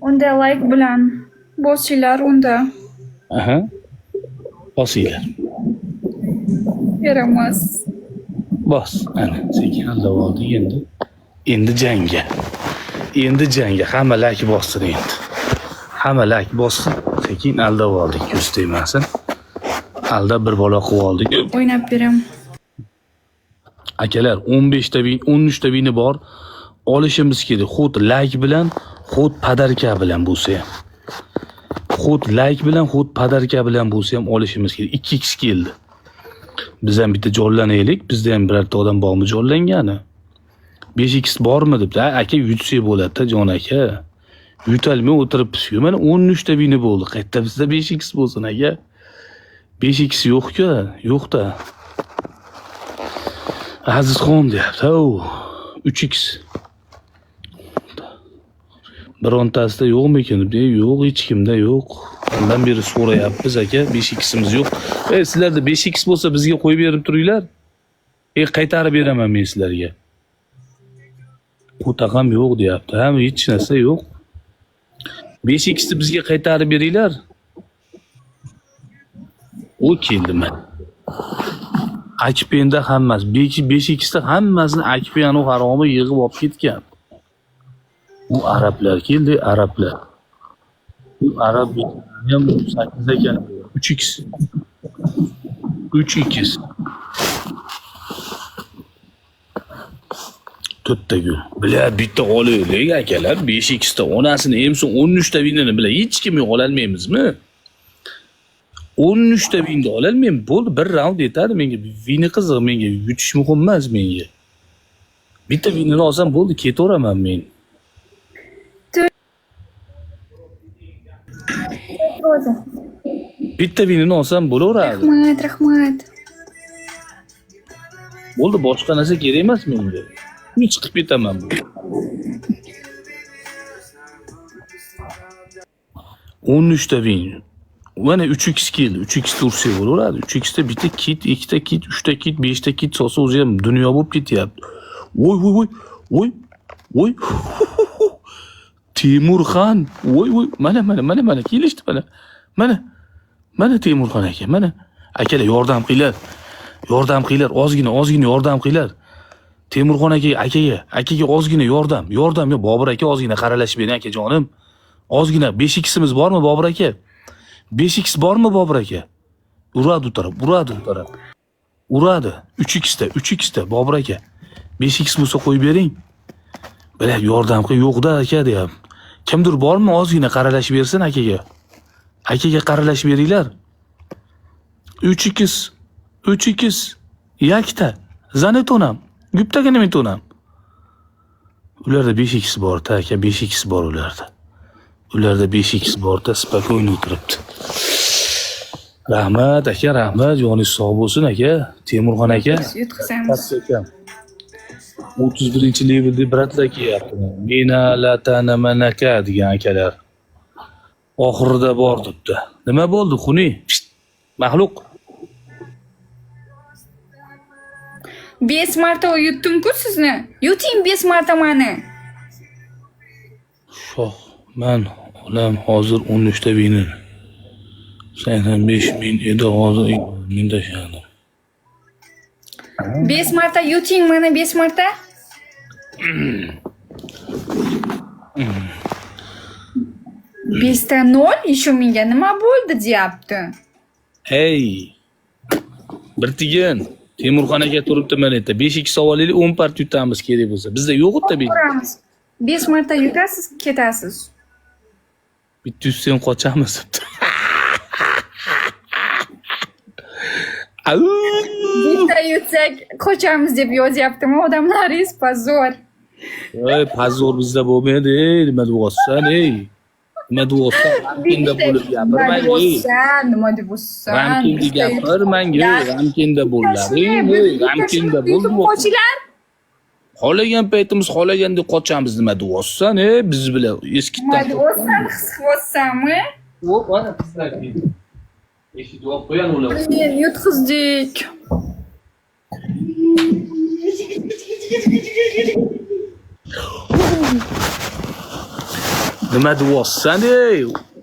Unda like bilan bosinglar unda. Aha. Bosinglar. Beramiz. Bos. Ana, sekin aldab oldik endi. Endi jangga. Endi jangga. Hamma like bossin endi. Hamma like bossin. Sekin aldab oldik, yuz tegmasin. Aldab bir bola qilib oldik. O'ynab beraman. Akalar, 15 ta win, 13 ta wini bor. Olishimiz kerak. Xud like bilan, xud подарка bilan bo'lsa ham. Xud like bilan, xud подарка bilan bo'lsa ham olishimiz kerak. 2x keldi. Biz ham bitta jonlanaylik. Bizda ham birorta odam bormi jonlangani? 5x bormi debdi. Ha, aka yutsak bo'ladi-da, jon aka. Yutalmay o'tiribmiz-ku. Mana 13 ta wini bo'ldi. Qayerda bizda 5x bo'lsin aka? 5x yo'q-ku, yo'q-da. Azizxon deyapti. O, 3x. Birontasida yo'qmikin deb, yo'q, hech kimda yo'q. Undan beri so'rayapmiz aka, 5x'imiz yo'q. Ey, sizlarda 5x bo'lsa bizga qo'yib berib turinglar. Ey, qaytarib beraman men sizlarga. Qo'taq ham yo'q deyapti. Ham hech narsa yo'q. 5x'ni bizga qaytarib beringlar. U keldi mana. Akpenda hammasi, 5x'da hammasini Akpiyani haromi yig'ib olib ketgan. U arablar keldi, arablar. U arab ham 8 ekan. 3x. 3x. To'rtta gul. Bila bitta olaylik akalar, 5x ta onasini emsin 13 ta vinini bila hech kim yo'q ololmaymizmi? 13 ta vinni ololmayman. Bo'ldi, bir raund yetadi menga. Vini qiziq menga, yutish muhim emas menga. Bitta vinini olsam bo'ldi, ketaveraman men. Roza. Bitta vinini olsam bo'laveradi. Rahmat, rahmat. Bo'ldi, boshqa narsa kerak emas menga. Men chiqib ketaman bu. 13 ta win. Mana 3x keldi. 3x tursa bo'laveradi. 3x ta bitta kit, ikkita kit, uchta kit, beshta kit solsa o'zi ham dunyo bo'lib ketyapti. Voy voy voy. Voy. Voy. Temurxon. Voy voy. Mana mana mana mana kelishdi mana. Mana. Mana Temurxon aka, mana. Akalar yordam qilinglar. Yordam qilinglar, ozgina, ozgina yordam qilinglar. Temurxon aka, akaga, akaga ozgina yordam, yordam yo'q, Bobur aka ozgina qaralashib bering akajonim. Ozgina 5x'imiz bormi Bobur aka? 5x bormi Bobur aka? Uradi u taraf, uradi u taraf. Uradi. 3x ta, 3x ta Bobur aka. 5x bo'lsa qo'yib bering. Bila yordam qil, yo'q-da aka deyapti. Kimdir bormi ozgina qaralashib bersin akaga? Akaga qaralashib beringlar. 3x, 3x, yakta. Zanetonam, guptagina metonam. Ularda 5x bor, ta aka 5x bor ularda. Ularda 5x bor-da, spokойно o'tiribdi. Rahmat aka, rahmat, joningiz sog' bo'lsin aka. Temurxon aka. Yutqizamiz. Katta akam. 31-levelda bratlar kelyapti. Mena latana manaka degan akalar. Oxirida bor debdi. Nima bo'ldi, xuni? Pişt, maxluq. 5 marta yutdim-ku sizni. Yuting 5 marta mani. Shoh, man olam hozir 13 ta winin. 85 ming edi, hozir ming tashladim. 5 marta yuting mani 5 marta. Beshta nol еще menga nima bo'ldi deyapti. Ey! Bir tiyin. Temurxon aka turibdi mana yerda. 5x olaylik, 10 part yutamiz kerak bo'lsa. Bizda yo'q edi 5. Ko'ramiz. 5 marta yutasiz, ketasiz. Bitta yutsang qochamiz debdi. Au! Bitta yutsak qochamiz deb yozyaptimi odamlaringiz? Pozor. Ey, pozor bizda bo'lmaydi, ey, nima deyapsan, ey? Nima deyapsan? Ramkinda bo'lib gapirmang, ey. Nima deyapsan? Ramkinda gapirmang, ey, ramkinda bo'llaring, ey, ramkinda Yutib bo'lib. qochinglar. Xohlagan paytimiz xohlagandek qochamiz, nima deyapsan, ey, biz bilan Nima eskitdan. deyapsan? His qilyapsanmi? Yo'q, mana qizlar keldi. Eshik yopib qo'yan ular. Men yutqizdik. Nima deyapsan ey?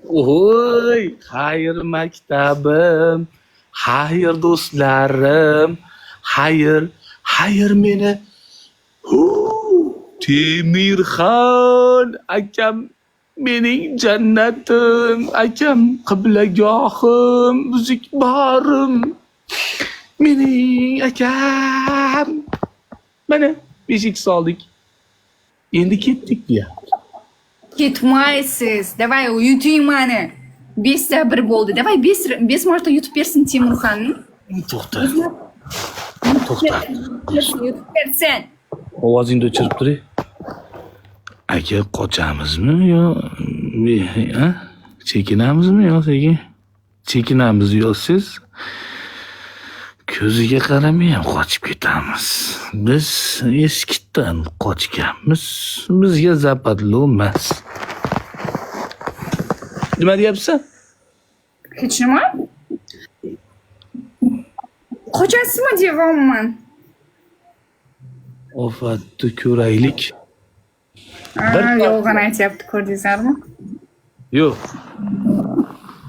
Oy, xayr maktabim, xayr do'stlarim, xayr, xayr meni. Hu, Temirxon akam mening jannatim, akam qiblagohim, buzikborim. Mening akam. Mana beshik soldik. Endi ketdik deyapti. Ketmaysiz. Давай, yuting mani. 5 ta 1 bo'ldi. Давай 5 marta yutib bersin Temurxonni. To'xta. To'xta. Yutib bersin. Ovozingni o'chirib turay. Aka, qochamizmi yo ha? Chekinamizmi yo sekin? Chekinamiz yo siz? Ko'ziga qaramay ham qochib ketamiz. Biz eshikdan qochganmiz. Bizga западло emas. Nima deyapsan? Hech nima. Qochasizmi deyapman. Ofatni ko'raylik. Bir Yolg'on aytyapti, ko'rdingizlarmi? Yo'q.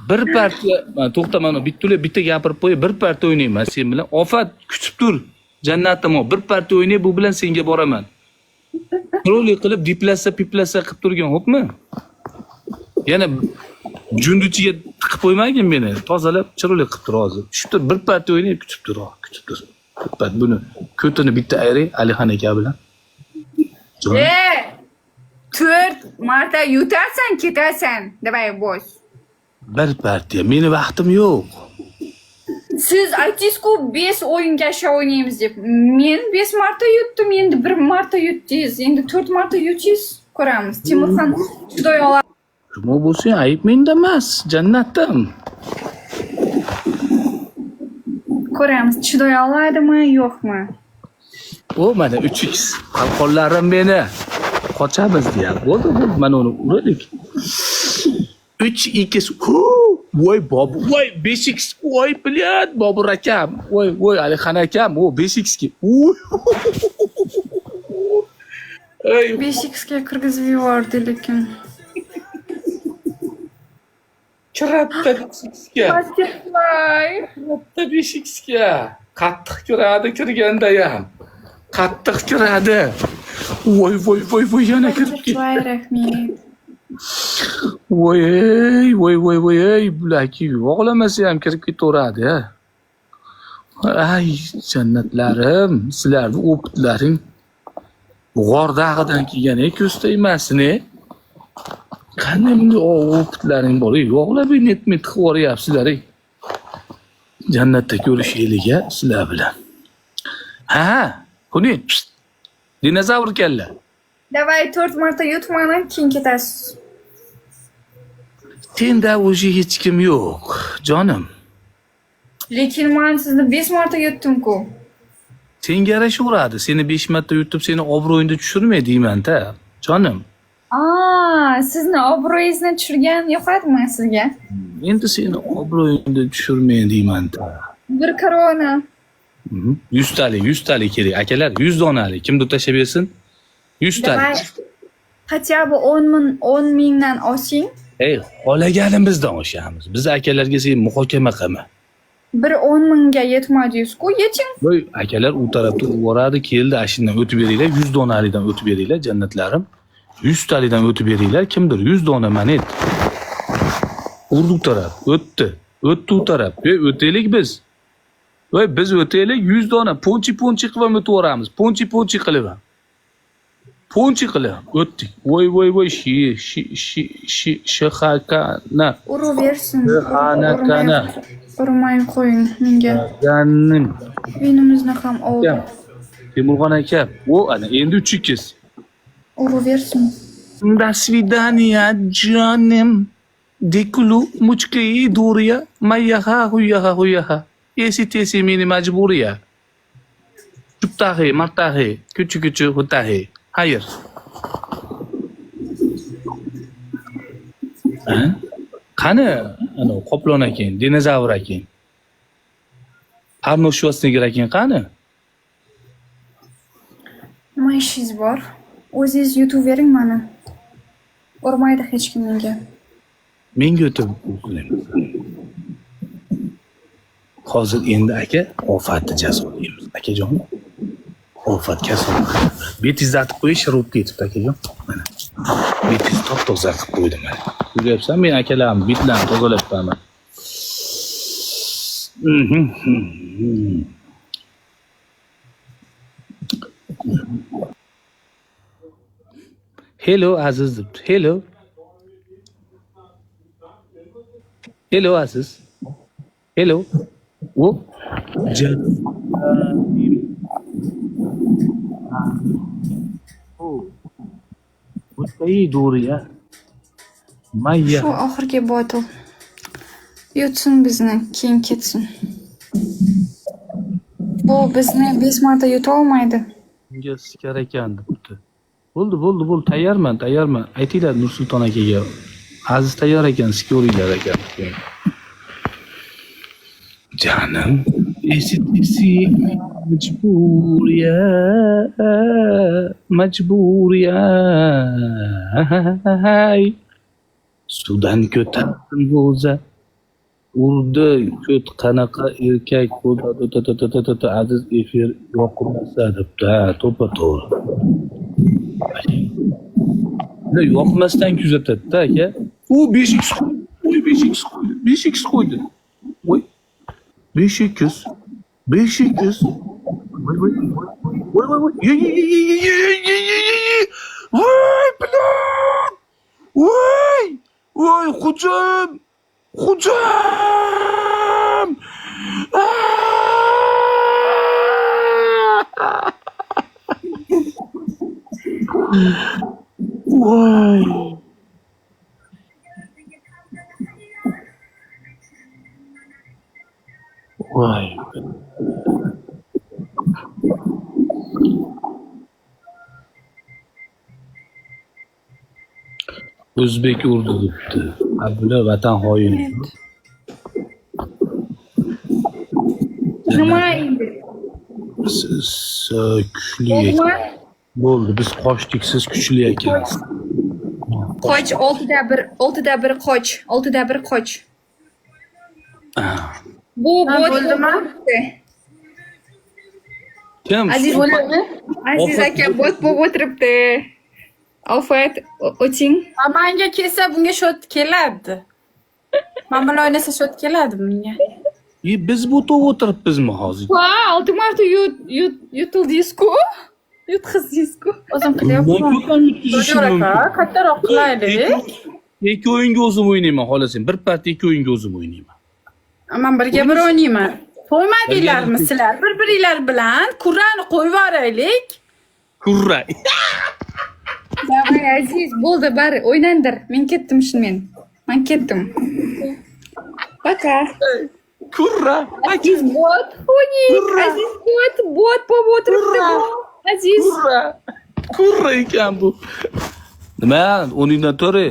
Bir partiya, mana to'xta, mana bitta bitta gapirib qo'y, bir partiya o'ynayman sen bilan. Ofat kutib tur. Jannatim, bir partiya o'ynay, bu bilan senga boraman. Chiroyli qilib diplasa, piplasa qilib turgan, xo'pmi? Yana junduchiga tiqib qo'ymagin meni. Tozalab, chiroyli qilib tur hozir. Tushib tur, bir partiya o'ynay, kutib tur, kutib tur. Bir part buni ko'tini bitta ayray Alixon aka bilan. Jon. E, 4 marta yutasan, ketasan. Давай, bos. Bir partiya. Meni vaqtim yo'q. Siz aytdingiz-ku 5 o'yingacha o'ynaymiz deb. Men 5 marta yutdim, endi 1 marta yutdingiz. Endi 4 marta yutingiz, ko'ramiz. Temurxon chiday oladi. Nima bo'lsa ayb menda emas, jannatim. Ko'ramiz, chiday oladimi, yo'qmi? O mana 3x. Qalqonlarim meni. Qochamiz deyapti. Bo'ldi, bo'ldi. Mana uni uraylik. 3x. Hu! Voy Bobu, voy 5x. Voy блядь, Bobur akam. Voy, voy Alixon akam. O 5x ga. Voy. Ey, 5x ga kirgizib yubordi lekin. Kiratda 5x ga. Butterfly. Kiratda 5x ga. Qattiq kiradi kirganda ham. Qattiq kiradi. Voy, voy, voy, voy, yana kirib ketdi. Butterfly, rahmat. Voy, ey, voy, voy, voy, ey, bularki yog'lamasa ham kirib ketaveradi, a. Ay, jannatlarim, sizlarni опыт laring g'or dag'idan kelgan, ey, ko'z tegmasin, ey. Qanday bunday опыт laring bor, ey, yog'lab netmay tiqib yuboryapsizlar, ey. Jannatda ko'rishaylik, a, sizlar bilan. Ha, Xuni, pst, dinozavr kalla. Давай 4 marta yut mani, keyin ketasiz. Senda уже hech kim yo'q, jonim. Lekin man sizni 5 marta yutdim-ku. Senga yarashaveradi. Seni 5 marta yutib, seni obro'yingni tushirmay deyman-da, jonim. Aa, sizni obro'yingizni tushirgan yoqadimi sizga? Endi seni obro'yingni tushirmay deyman-da. Bir korona. 100 talik, 100 talik kerak. Akalar, 100 donalik. Kimdir tashlab bersin? 100 talik. Давай. Хотя бы 10 ming, 10 mingdan osing. Ey, xohlaganimizdan oshamiz. Biz akalarga sen muhokama qilma. Bir 10 mingga yetmadingiz-ku, yeting. Voy, akalar u tarafda yuboradi, keldi, ashundan o'tib beringlar, 100 donalidan o'tib beringlar, jannatlarim. 100 talidan o'tib beringlar, kimdir 100 dona monet. Urdi u taraf, o'tdi. O'tdi u taraf. Ey, o'taylik biz. Voy, biz o'taylik 100 dona, ponchi ponchi qilib ham o'tib yuboramiz. Ponchi ponchi qilib ham. Ponchi qilib ham o'tdik. Voy, voy, voy, shi shi shi shi shxakana. Uraversin. Kana, kana. Urmay qo'ying menga. Ganim. Vinimizni ham oldi. Akam. Temurxon aka, o ana endi 3 ikiz. Uraversin. До свидания, jonim. Dekulu muchki duriya mayaha huyaha huyaha. Esi tesi meni majburiya. Chuptahi, martahi, kuchu kuchu hutahi. Hayır. Ha? Qani ana qoplon aka, dinozavr aka. Arnold Shvarsenegger aka qani? Nima ishingiz bor? O'zingiz yutavering mani. Urmaydi hech kim menga. Menga o'tib hozir endi aka ofatni jazolaymiz akajon. Ofat kasal. Betingizni artib qo'yish shirib ketibdi akajon. Mana. Betingizni top toza qilib qo'ydim mana. Ko'ryapsan, men akalarim betlarini tozalab qo'yaman. Hello Aziz debdi. Hello. Hello Aziz. Hello. O Duriya. Mayya. Shu oxirgi bottle. Yutsin bizni, keyin ketsin. Bu bizni 5 marta yutolmaydi. Unga sikar ekan debdi. Bo'ldi, bo'ldi, bo'ldi, tayyorman, tayyorman. Aytinglar Nursulton akaga. Aziz tayyor ekan, sikaveringlar ekan. Janim, eshitisi majburiya, majburiya. Suvdan ko'tardim bo'za. Urdi ko't qanaqa erkak bo'ladi, Aziz efir yoqmasa debdi. Ha, to'ppa to'g'ri. Yoqmasdan kuzatadi-da aka. U 5x qo'ydi. Voy 5x qo'ydi. 5x qo'ydi. Voy 5x 5x. Voy voy voy voy voy. Ye ye ye ye ye ye ye ye ye. Voy bilan. Voy! Voy xo'jam! Xo'jam! Aaaa! Voy! Voy! O'zbek urdi debdi. Ha, bular vatan xoini. Nima endi? Siz kuchli ekan. Bo'ldi, biz qochdik, siz kuchli ekansiz. Qoch 6da 1, 6da 1 qoch, 6da 1 qoch. Bu bot bo'ldimi? Kim? Aziz Bo'ldimi? Aziz aka bot bo'lib o'tiribdi. Ofat o'ting. Manga kelsa bunga shot keladi. Man bilan o'ynasa shot keladi bunga. Biz bu to'p o'tiribmizmi hozir? Va, 6 marta yutildingiz-ku. Yutqizdingiz-ku. O'zim qilyapman. Ko'p ham yutqizishim mumkin. Aka, kattaroq qilaylik. Ikki o'yinga o'zim o'ynayman, xohlasang. Bir partiya ikki o'yinga o'zim o'ynayman. Man birga bir o'ynayman. To'ymadinglarmi sizlar? Bir-biringlar bilan kurrani qo'yib yuboraylik. Kurra. Давай, Aziz, bo'ldi, bari o'ynandir. Men ketdim shunmen. Men ketdim. Пока. Kurra. Aziz bot, o'ynaylik. Aziz bot, bot bo'lib o'tiribdi bu. Aziz. Kurra. Kurra ekan bu. Nima? O'ningdan to'ri.